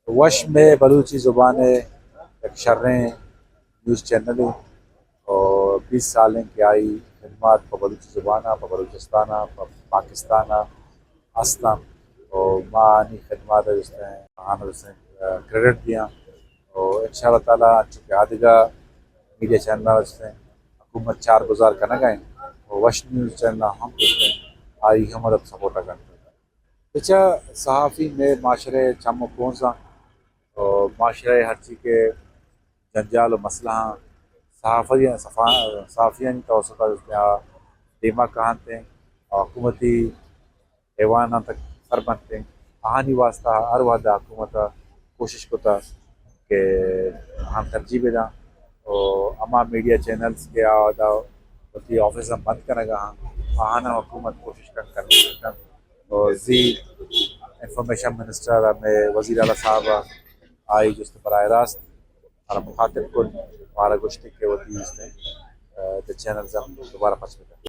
وش مئے بلوچی زبان ءِ یک شریں نیوز چینلے، اور بیست سال ایں کہ آئی خدمات پہ بلوچی زبان ءَ، پہ بلوچستان ءَ، پہ پاکستان ءَ است اَنت۔ اور ما آنی خدمات ءَ جست ایں، آہاں جست ایں، آ، کریڈٹ دیاں۔ اور انشاءاللہ تعالیٰ انچو کہ آدگہ میڈیا چینل ءَ جست ایں، حکومت چار گزار کنگ ءَ ایں، اور وش نیوز چینل ءَ ہم جست ایں، آئی ہم مدد سپورٹ ءَ کنت۔ بچا صحافی مئے معاشرہ ءِ چم ءُ پونز اَنت، اور معاشرہ ءِ ہرچی کہ جنجال ءُ مسئلہ آں، صحافی، صفا-، صحافیانی توسط ءَ جست ایں آ دیما کاینت ایں، اور حکومتی ایواناں تک سر بنت ایں۔ آہانی واسطہ ہر وہد ءَ حکومت ءَ کوشش کتہ کہ آہاں ترجیح بداں، اور ہما میڈیا چینلز کہ آ وہد ءَ وتی آفس ءَ بند کنگ ءَ آں، آہاناں حکومت کوشش کنت، کنوکیں کنت۔ اور زی انفارمیشن منسٹر ءَ مئے وزیر اعلیٰ صاحب ءَ آئی جست براہ راست مارا مخاطب کت، مارا گوشت کہ وتی جست ایں، آ، چینلز ہم دوبارہ پچ بکن۔